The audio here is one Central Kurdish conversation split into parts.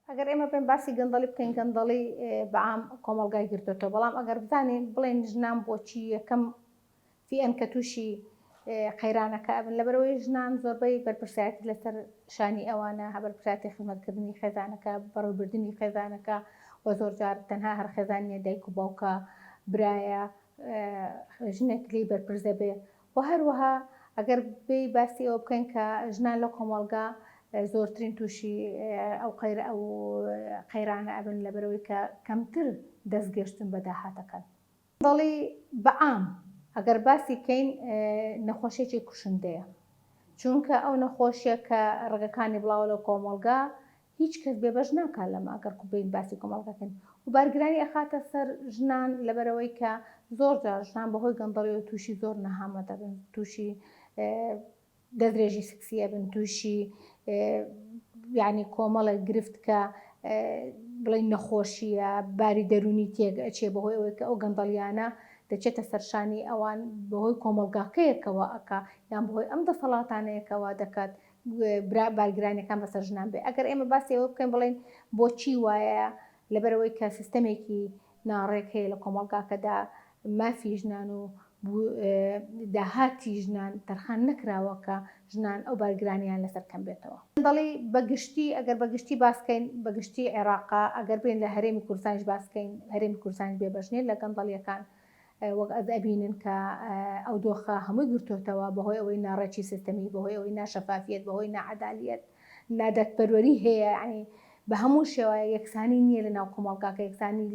ئەگەر ئێمە بێن باسی گەندەڵی بکەین گەندەڵی بە عام کۆمەڵگای گرتۆتەوە بەڵام ئەگەر بزانین بڵێن ژنان بۆچی یەکەم فیئەن کە تووشی قەیرانەکە ئەبن لەبەرئەوەی ژنان زۆربەی بەرپرسایەتی لەسەر شانی ئەوانە بەرپرسایەتی خزمەتکردنی خێزانەکە بەڕێوەبردنی خێزانەکە و زۆرجار تەنها هەر خێزان نییە دایک و باوکە برایە ژنێک لێی بەرپرس دەبێ و هەروەها ئەگەر بێی باسی ئەوە بکەین کە ژنان لە کۆمەڵگا زۆرترین تووشی ئەو قەیر ئەو قەیرانە ئەبن لەبەرئەوەی کە کەمتر دەستگەشتن بە داهاتەکەن. دڵی بە عام ئەگەر باسی کەین نەخۆشیەکی کوشندەیە چونکە ئەو نەخۆشیە کە ڕەگەکانی بڵاوە لە کۆمەڵگا هیچ کەس بێبەش ناکات لەمە ئەگەر بێین باسی کۆمەڵگا کەین و بارگرانی ئەخاتە سەر ژنان لەبەرئەوەی کە زۆر جار ژنان بەهۆی گەندەڵیەوە تووشی زۆر نەهامەت ئەبن تووشی دەستدرێژی سکسی ئەبن تووشی یعنی کۆمەڵێک گرفت کە بڵێن نەخۆشیە باری دەرونی تێک ئەچێ بەهۆی ئەوەی کە ئەو گەندەڵیانە دەچێتە سەرشانی ئەوان بەهۆی کۆمەڵگاکەیەکەوە ئەکا یان بەهۆی ئەم دەسەڵاتانەیەکەوە دەکات برا بارگرانیەکان بەسەر ژنان بێ ئەگەر ئێمە باسی ئەوە بکەین بڵێن بۆچی وایە لەبەرئەوەی کە سیستەمێکی ناڕێک هەیە لە کۆمەڵگاکەدا مافی ژنان و داهاتی ژنان تەرخان نەکراوە کە ژنان ئەو بارگرانیان لەسەر کەم بێتەوە. گەندەڵی بە گشتی ئەگەر بە گشتی باس کەین بە گشتی عێراقە ئەگەر بێین لە هەرێمی کوردستانیش باس کەین هەرێمی کوردستانیش بێبەش نیە لە گەندەڵیەکان وەک ئەز ئەبینن کە ئەو دۆخە هەمووی گرتۆتەوە بەهۆی ئەوەی ناڕێکی سیستەمی بەهۆی ئەوەی ناشەفافیەت بەهۆی ناعەدالیەت نادادپەروەری هەیە یانی بە هەموو شێوە یەکسانی نییە لە ناو کۆمەڵگاکە یەکسانی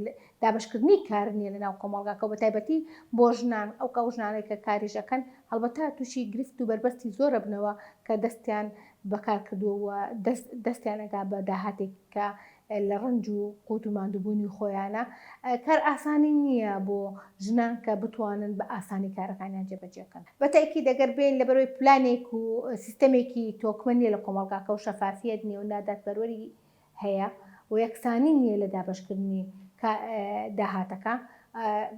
دابشکردنی کار نییە لە ناو کۆمەڵگاکە بە تایبەتی بۆ ژنان ئەو کە ئەو ژنانەی کە کاریش ئەکەن هەڵبەتە تووشی گرفت و بەربەستی زۆر ئەبنەوە کە دەستیان بەکار کردووە و دەست دەستیان ئەگا بە داهاتێک کە لە ڕەنج و قوت و ماندووبوونی خۆیانە. کار ئاسانی نییە بۆ ژنان کە بتوانن بە ئاسانی کارەکانیان جێبەجێ بکەن. بە تەئکید ئەگەر بێین لەبەرئەوەی پلانێک و سیستەمێکی تۆکمە نییە لە کۆمەڵگاکە و شەفافیەت نییە و نادادپەروەری هەیە و یەکسانی نییە لە دابەشکردنی داهاتەکە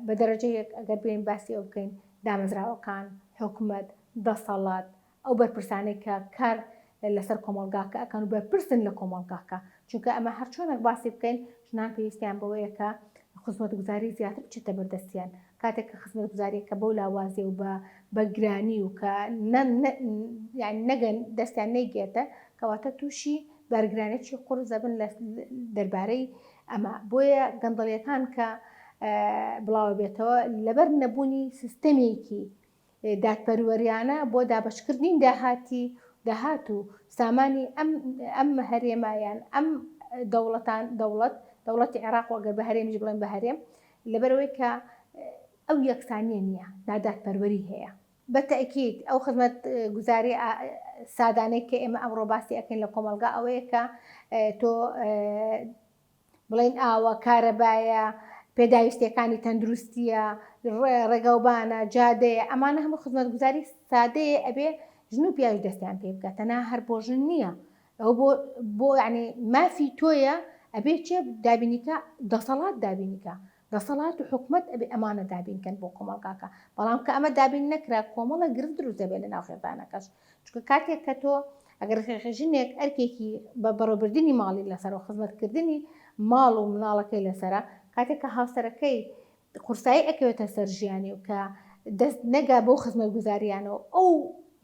بە دەرەجە یەک ئەگەر بێین باسی ئەوە بکەین دامەزراوەکان، حکومەت، دەسەڵات، ئەو بەرپرسانەی کە کار لەسەر کۆمەڵگاکە ئەکەن و بەرپرسن لە کۆمەڵگاکە، چونکە ئەمە هەرچۆنێک باسی بکەین ژنان پێویستیان بەوەیە کە خزمەتگوزاری زیاتر بچێتە بەردەستیان، کاتێک کە خزمەتگوزاریەکە بەو لاوازی و بە بە گرانی و کە یانی نەگەن دەستیان نەیگێتە کەواتە تووشی بارگرانێکی قورس دەبن لە دەربارەی ئەمە بۆیە گەندەڵیەکان کە بڵاوە بێتەوە لەبەر نەبوونی سیستەمێکی دادپەروەریانە بۆ دابەشکردنی داهاتی داهات و سامانی ئەم ئەم هەرێمە یان ئەم دەوڵەتان دەوڵەت دەوڵەتی عێراق و ئەگەر بە هەرێمیش بڵێن بە هەرێم لەبەرئەوەی کە ئەو یەکسانیە نییە نادادپەروەری هەیە. بە تەئکید ئەو خزمەت گوزاری سادانەی کە ئێمە ئەمڕۆ باسی ئەکەین لە کۆمەڵگا ئەوەیە کە تۆ بڵێین ئاوە، کارەبایە، پێداویستییەکانی تەندروستییە، ڕێگاوبانە، جادەیە، ئەمانە هەموو خزمەتگوزاری سادەیە ئەبێ ژن و پیاویش دەستیان پێ بگات تەنها هەر بۆ ژن نییە ئەوە بۆ بۆ یعنی مافی تۆیە ئەبێ چێ دابینیکە دەسەڵات دابینیکە دەسەڵات و حکومەت ئەبێ ئەمانە دابین کەن بۆ کۆمەڵگاکە بەڵام کە ئەمە دابین نەکرا کۆمەڵە گرفت دروست دەبێت لە ناو خێزانەکەش چونکە کاتێک کە تۆ ئەگەر ژنێک ئەرکێکی بە بەڕێوەبردنی ماڵی لەسەر و خزمەتکردنی ماڵ و مناڵەکەی لەسەرە کاتێک کە هاوسەرەکەی قورسایی ئەکەوێتە سەر ژیانی و کە دەست نەگا بەو خزمەتگوزاریانەوە ئەو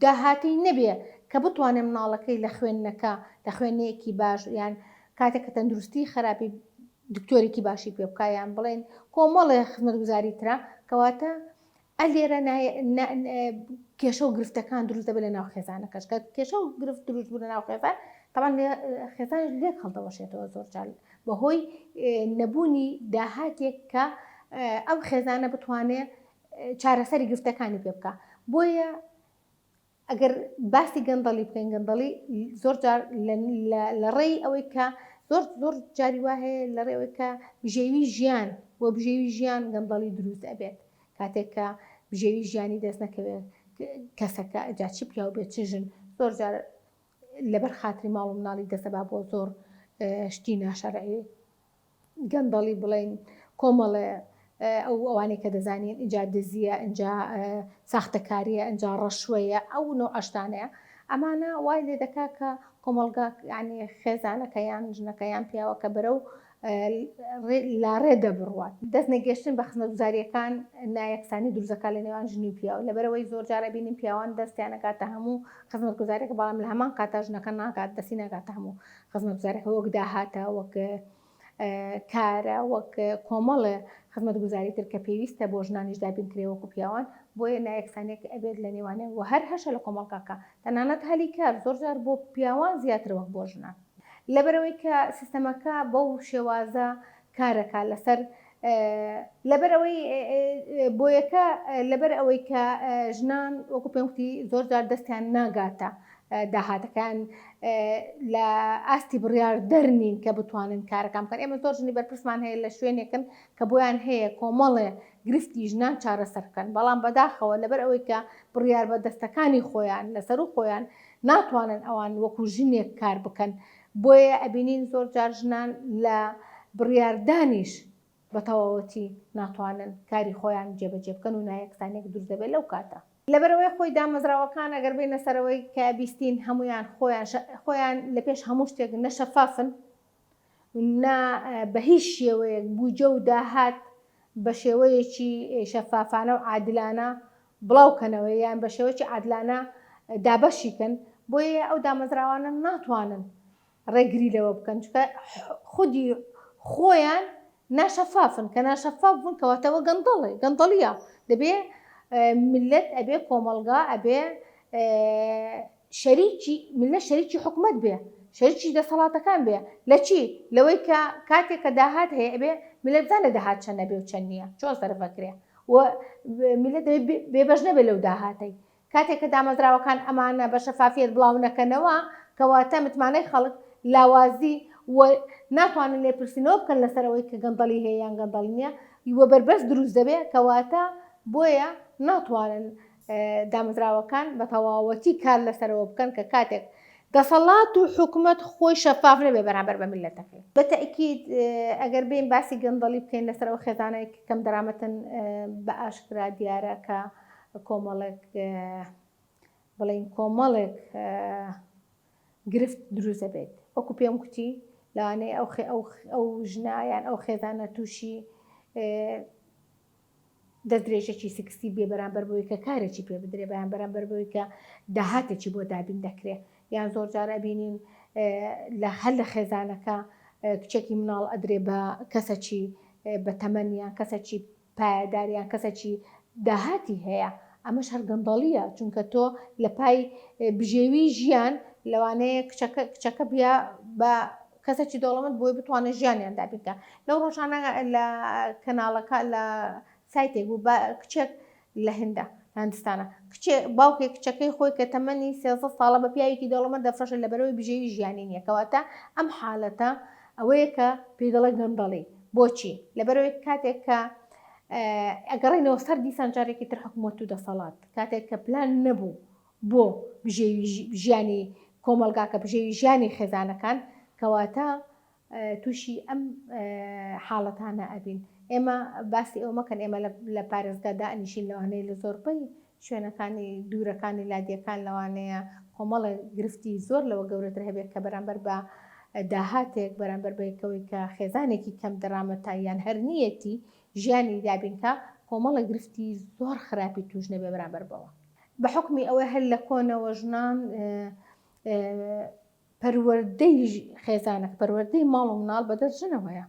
داهاتەی نەبێ کە بتوانێ مناڵەکەی لە خوێندنەکە لە خوێندنەیەکی باش یان کاتێک کە تەندروستی خراپی دکتۆرێکی باشی پێ بکا یان بڵێن کۆمەڵێ خزمەتگوزاری ترە کەواتە ئە لێرە کێشە و گرفتەکان دروست دەبێت لە ناو خێزانەکەش کە کێشە و گرفت دروست بوو لە ناو خێزان تەبعەن خێزان لێک هەڵدەوەشێتەوە زۆر جار بەهۆی نەبوونی داهاتێک کە ئەم خێزانە بتوانێ چارەسەری گرفتەکانی پێ بکە بۆیە ئەگەر باسی گەندەڵی بکەین گەندەڵی زۆر جار لە ڕێی ئەوەی کە زۆر زۆر جاری وا هەیە لە ڕێی ئەوەی کە بژێوی ژیان بۆ بژێوی ژیان گەندەڵی دروست ئەبێت کاتێک کە بژێوی ژیانی دەست نەکەوێت کەسەکە جا چ پیاو بێت چ ژن زۆر جار لەبەر خاتری ماڵ و مناڵی دەسەبا بۆ زۆر شتی ناشەرعی گەندەڵی بڵێین کۆمەڵێ ئەو ئەوانەی کە دەزانین ئینجا دزیە ئینجا ساختەکاریە ئینجا ڕەشوەیە ئەو نوعە شتانەیە ئەمانە وای لێ دەکا کە کۆمەڵگا یانی خێزانەکە یان ژنەکە یان پیاوەکە بەرەو لاڕێ دەبڕوات. دەست نەگەشتن بە خزمەتگوزارییەکان نایەکسانی دروست دەکات لە نێوان ژن و پیاو، لەبەرئەوەی زۆرجار ئەبینین پیاوان دەستیان ئەگاتە هەموو خزمەتگوزاریەکە بەڵام لە هەمان کاتا ژنەکە ناگات دەستی ناگاتە هەموو خزمەتگوزاریەکە وەک داهاتە وەک کارە وەک کۆمەڵێ خزمەتگوزاری تر کە پێویستە بۆ ژنانیش دابین کرێ وەکو پیاوان بۆیە نایەکسانیەک ئەبێت لە نێوانیان و هەر هەشە لە کۆمەڵگاکە تەنانەت هەلی کار زۆرجار بۆ پیاوان زیاترە وەک بۆ ژنان. لەبەرئەوەی کە سیستەمەکە بەو شێوازە کارەکا لەسەر لەبەرئەوەی بۆیەکە لەبەر ئەوەی کە ژنان وەکو پێم وتی زۆر جار دەستیان ناگاتە داهاتەکان لە ئاستی بڕیار دەرنین کە بتوانن کارەکان بکەن ئێمە زۆر ژنی بەرپرسمان هەیە لە شوێنێکن کە بۆیان هەیە کۆمەڵێ گرفتی ژنان چارەسەر بکەن بەڵام بەداخەوە لەبەر ئەوەی کە بڕیار بە دەستەکانی خۆیان لەسەر و خۆیان ناتوانن ئەوان وەکو ژنێک کار بکەن، بۆیە ئەبینین زۆر جار ژنان لە بڕیاردانیش بە تەواوەتی ناتوانن کاری خۆیان جێبەجێ بکەن و نایەکسانیەک دروست دەبێت لەو کاتە. لەبەرئەوەی خۆی دامەزراوەکان ئەگەر بێینە سەرەوەی کە بیستین هەموویان خۆیان خۆیان لە پێش هەموو شتێک نە شەفافن نا بە هیچ شێوەیەک بوجە و داهات بە شێوەیەکی شەفافانە و عادلانە بڵاو کەنەوە یان بە شێوەیەکی عادلانە دابەشی کەن، بۆیە ئەو دامەزراوانە ناتوانن ڕێگری لەوە بکەن، چونکە خودی خۆیان ناشەفافن، کە ناشەفاف بوون کەواتە ئەوە گەندەڵێ گەندەڵیە، دەبێ میللەت ئەبێ کۆمەڵگا ئەبێ شەریکی میللەت شەریکی حکومەت بێ شەریکی دەسەڵاتەکان بێ لە چی؟ لەوەی کە کاتێک کە داهات هەیە ئەبێ میللەت بزانێ داهات چەند ئەبێ و چەند نییە چۆن سەرف ئەکرێ و میللەت دەبێ بێبەش نەبێ لەو داهاتەی کاتێک کە دامەزراوەکان ئەمانە بە شەفافیەت بڵاو نەکەنەوە کەواتە متمانەی خەڵک لاوازی و ناتوانن لێپرسینەوە بکەن لەسەر ئەوەی کە گەندەڵی هەیە یان گەندەڵی نییە و بەربەست دروست دەبێ کەواتە بۆیە ناتوانن دامەزراوەکان بە تەواوەتی کار لەسەرەوە بکەن کە کاتێک دەسەڵات و حکومەت خۆی شەفاف نەبێ بەرامبەر بە میللەتەکەی. بە تەئکید ئەگەر بێین باسی گەندەڵی بکەین لەسەر ئەو خێزانەی کە کەم دەرامەتن بە ئاشکرا دیارە کە کۆمەڵێک بڵێین کۆمەڵێک گرفت دروست دەبێت وەکو پێم کوتی لەوانەیە ئەو ئەو ژنە یان ئەو خێزانە تووشی دەستدرێژیەکی سکسی بێ بەرامبەر بەوەی کە کارێکی پێ بدرێ بەیان بەرامبەر بەوەی کە داهاتێکی بۆ دابین دەکرێ یان زۆر جار ئەبینین لە هەر لە خێزانەکە کچێکی مناڵ ئەدرێ بە کەسەکی بە تەمەن یان کەسەکی پایەدار یان کەسەکی داهاتی هەیە ئەمەش هەر گەندەڵیە چونکە تۆ لە پای بژێوی ژیان لەوانەیە کچەکە کچەکە بیا بە کەسێکی دەوڵەمەند بۆی بتوانێت ژیانیان دابین بکات لەو ڕۆژانە لە کەناڵەکە لە سایتێک بوو بە کچێک لە هندە لە هندستانە کچێ باوکێک کچەکەی خۆی کە تەمەنی 13 ساڵە بە پیاوێکی دەوڵەمەند دەفرۆشێت لەبەرەوەی بژێوی ژیانی نییە کەواتە ئەم حالەتە ئەوەیە کە پێی دەڵێ گەندەڵی بۆچی لەبەرەوەی کاتێک کە ئەگەڕێنەوە سەر دیسان جارێکی تر حکوومەت و دەسەڵات کاتێک کە پلان نەبوو بۆ بژێوی ژیانی کۆمەڵگاکە، بژێوی ژیانی خێزانەکان، کەواتە تووشی ئەم حاڵەتانە ئەبین. ئێمە باسی ئەوە مەکەن ئێمە لە پارێزگا دائەنیشین لەوانەیە لە زۆربەی شوێنەکانی دوورەکانی لادێکان لەوانەیە کۆمەڵێک گرفتی زۆر لەوە گەورەتر هەبێت کە بەرامبەر بە داهاتێک بەرامبەر بەیەکەوەی کە خێزانێکی کەم دەرامەتە یان هەر نییەتی ژیانی دابینکا کۆمەڵێک گرفتی زۆر خراپی تووش نەبێ بەرامبەر بەوە. بە حوکمی ئەوەی هەر لە کۆنەوە ژنان پەروەردەی خێزانەکە، پەروەردەی ماڵ و مناڵ بەدەست ژنەوەیە.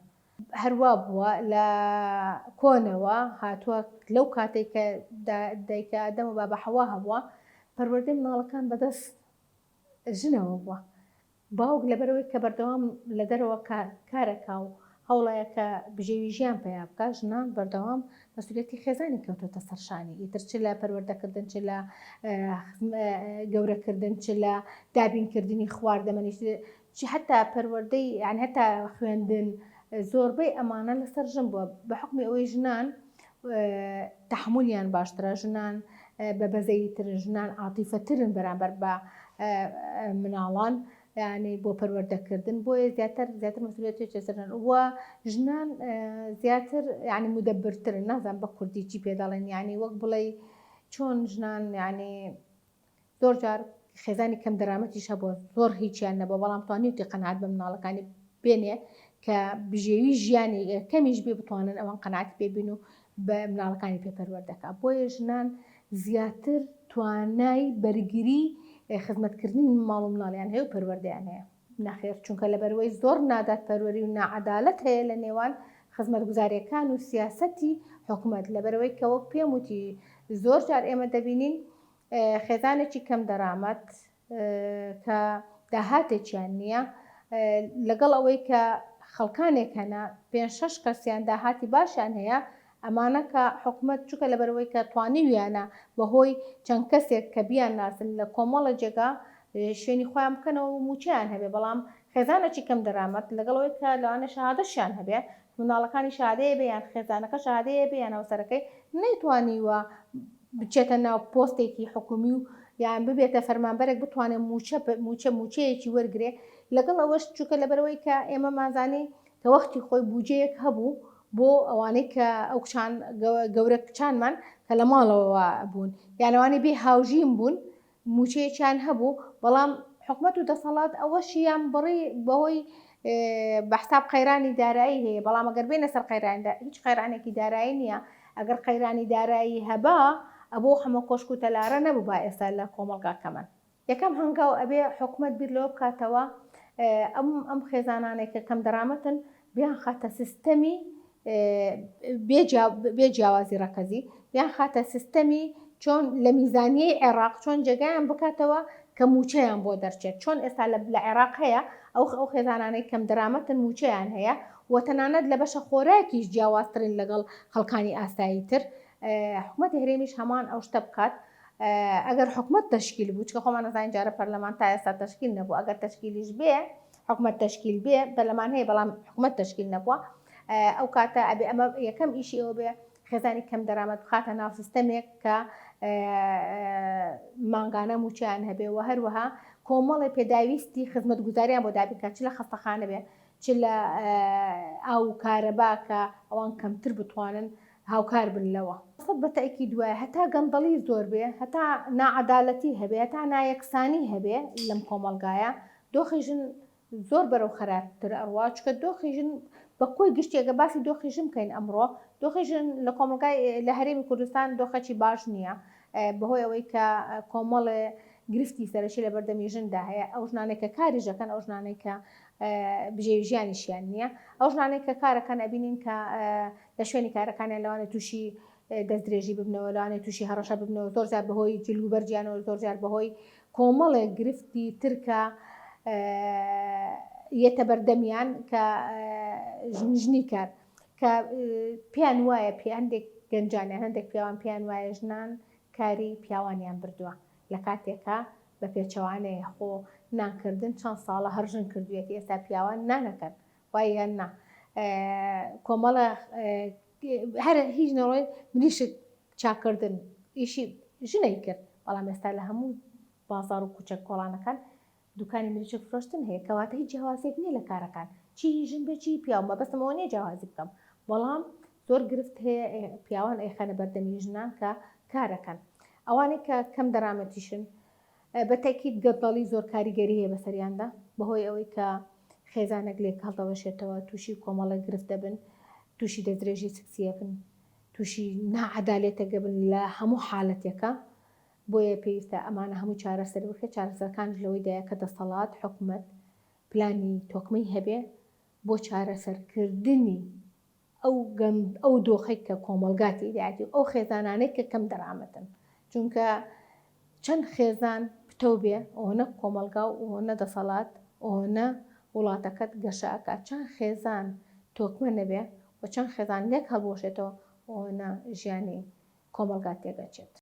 هەروا بووە لە کۆنەوە هاتووە لەو کاتێک کە دایکە ئادەم و بابە حەوا هەبووە پەروەردەی مناڵەکان بەدەست ژنەوە بووە. باوک لەبەرئەوەی کە بەردەوام لە دەرەوە کارەکا و هەوڵەیە کە بژێوی ژیان پەیا بکا، ژنان بەردەوام مەسئولیەتی خێزانی کەوتۆتە سەر شانی، ئیتر چ لە پەروەردەکردن، چ لە گەورەکردن، چ لە دابینکردنی خواردەمەنی، چ هەتا پەروەردەی یانی هەتا خوێندن، زۆربەی ئەمانە لەسەر ژن بووە، بە حوکمی ئەوەی ژنان تەحەمولیان باشترە، ژنان بە بەزەییترن، ژنان عاتیفەترن بەرامبەر بە مناڵان یانی بۆ پەروەردەکردن، بۆیە زیاتر زیاتر مەسئولیەتی لەسەرن و ژنان زیاتر یانی مودەبرترن، نازانم بە کوردی چی پێ دەڵێن، یانی وەک بڵێی چۆن ژنان یانی زۆر جار. خێزانی کەم دەرامەتیش هەبووە زۆر هیچیان نەبووە بەڵام توانیوتی قەناعەت بە مناڵەکانی بێنێ کە بژێوی ژیانی کەمیش بێ بتوانن ئەوان قەناعەتی پێ بین و بە مناڵەکانی پێ پەروەردەکا بۆیە ژنان زیاتر توانای بەرگری خزمەتکردنی ماڵ و مناڵیان هەیە و پەروەردەیان هەیە. نەخێر چونکە لەبەروەی زۆر نادادپەروەری و ناعەدالەت هەیە لە نێوان خزمەتگوزاریەکان و سیاسەتی حکومەت لەبەرئەوەی کە وەک پێم وتی زۆر جار ئێمە دەبینین خێزانێکی کەم دەرامەت کە داهاتێکیان نییە لەگەڵ ئەوەی کە خەڵکانێک هەنە پێ شەش کەسیان داهاتی باشیان هەیە ئەمانە کە حکومەت چونکە لەبەرئەوەی کە توانیویانە بەهۆی چەند کەسێک کە بیان ناسن لە کۆمەڵە جێگا شوێنی خۆیان بکەنەوە و مووچەیان هەبێ بەڵام خێزانێکی کەم دەرامەت لەگەڵ ئەوەی کە لەوانەیە شەهادەشیان هەبێ منداڵەکانی شەهادەیە بێ یان خێزانەکە شەهادەیە بێ یان هاوسەرەکەی نەیتوانیوە بچێتە ناو پۆستێکی حکومی و یان ببێتە فەرمانبەرێک بتوانێت مووچە مووچە مووچەیەکی وەرگێ لەگەڵ ئەوەش چونکە لەبەرەوەی کە ئێمە مازانی کە وەختی خۆی بوجەیەک هەبوو بۆ ئەوانەی کە ئەو کچان گەورە کچانمان کە لە ماڵەوە بوون یان ئەوانەی بێ هاوژین بوون موچەیەکیان هەبوو بەڵام حکومەت و دەسەڵات ئەوەشیان بڕی بەهۆی بە حساب قەیرانی دارایی هەیە بەڵام ئەگەر بێنە سەر قەیرانی هیچ قەیرانێکی دارایی نییە ئەگەر قەیرانی دارایی هەبا ئەبۆ حەمە کۆشک و تەلارە نەبوو با ئێستا لە کۆمەڵگاکەمان. یەکەم هەنگاو ئەبێ حکومەت بیر لەوە بکاتەوە ئەم ئەم خێزانانەی کە کەم دەرامەتن بیانخاتە سیستەمی بێ جیاوازی ڕەکەزی بیانخاتە سیستەمی چۆن لە میزانیەی عێراق چۆن جێگایان بکاتەوە کە موچەیان بۆ دەرچێت چۆن ئێستا لە عێراق هەیە ئەو ئەو خێزانانەی کەم دەرامەتن موچەیان هەیە و تەنانەت لە بەشە خۆراکیش جیاوازترن لەگەڵ خەڵکانی ئاسایی تر حکومەتی هەرێمیش هەمان ئەو شتە بکات ئەگەر حکومەت تەشکیل بوو چکە خۆمان نەزانین جارە پەرلەمان تا ئێستا تەشکیل نەبوو ئەگەر تەشکیلیش بێ حکومەت تەشکیل بێ پەرلەمان هەیە بەڵام حکومەت تەشکیل نەبووە ئەو کاتە ئەبێ ئەمە یەکەم ئیشی ئەوە بێ خێزانی کەم دەرامەت بخاتە ناو سیستەمێک کە مانگانە موچیان هەبێ و هەروەها کۆمەڵی پێداویستی خزمەتگوزاریان بۆ دابین کات چ لە خەستەخانە بێ چ لە ئاو و کارەبا کە ئەوان کەمتر بتوانن هاوکار بن لەوە. سەد بە تەئکید وایە هەتا گەندەڵی زۆر بێ، هەتا ناعەدالەتی هەبێ، هەتا نایەکسانی هەبێ لەم کۆمەڵگایە، دۆخی ژن زۆر بەرەو خەراپتر ئەڕوا، چونکە دۆخی ژن بە کۆی گشتی ئەگەر باسی دۆخی ژن بکەین ئەمڕۆ، دۆخی ژن لە کۆمەڵگای لە هەرێمی کوردستان دۆخێکی باش نییە، بەهۆی ئەوەی کە کۆمەڵێ گرفتی سەرەکی لە بەردەمی ژندا هەیە، ئەو ژنانەی کە کاریش دەکەن، ئەو ژنانەی کە بژێوی ژیانیشیان نییە، ئەو ژنانەی کە کارەکەن ئەبینین کە لە شوێنی کارەکانیان لەوانەیە تووشی دەستدرێژی ببنەوە، لەوانەیە تووشی هەڕەشە ببنەوە، زۆر جار بەهۆی جلوبەرگیانەوە، زۆر جار بەهۆی کۆمەڵێک گرفتی تر کە یەتە بەردەمیان کە ژنی کار کە پێیان وایە پێ هەندێک گەنجان یان هەندێک پیاوان پێیان وایە ژنان کاری پیاوانیان بردووە لە کاتێکا بە پێچەوانەیە خۆ نانکردن چەند ساڵە هەر ژن کردوویەتی ئێستا پیاوان نانەکەن وایە یان نا کۆمەڵە هەر هیچ نەڕۆی مریشک چاکردن ئیشی ژنەی کرد بەڵام ئێستا لە هەموو بازار و کوچە کۆڵانەکان دوکانی مریشک فرۆشتن هەیە کەواتە هیچ جیاوازیەک نییە لە کارەکان چی ژن بێ چی پیاو مەبەستم ئەوە نییە جیاوازی بکەم بەڵام زۆر گرفت هەیە پیاوان ئەیخەنە بەردەمی ژنان کە کارەکەن ئەوانەی کە کەم دەرامەتیشن بە تەئکید گەندەڵی زۆر کاریگەری هەیە بەسەریاندا، بەهۆی ئەوەی کە خێزانێک لێک هەڵدەوەشێتەوە تووشی کۆمەڵێک گرفت دەبن، تووشی دەستدرێژی سکسی ئەبن، تووشی ناعەدالەتێک ئەبن لە هەموو حالەتێکا، بۆیە پێویستە ئەمانە هەمووی چارەسەر بکرێت، چارەسەرەکانیش لەوەیدایە کە دەسەڵات، حکومەت پلانی تۆکمەی هەبێ بۆ چارەسەرکردنی ئەو ئەو دۆخەی کە کۆمەڵگا تێیدایەتی و ئەو خێزانانەی کە کەم دەرامەتن چونکە چەند خێزان پتەو بێ ئەوەنە کۆمەڵگا و ئەوەنە دەسەڵات ئەوەنە وڵاتەکەت گەشە ئەکات چەند خێزان تۆکمە نەبێ و چەند خێزان لێک هەڵبوەشێتەوە ئەوەنە ژیانی کۆمەڵگا تێک ئەچێت.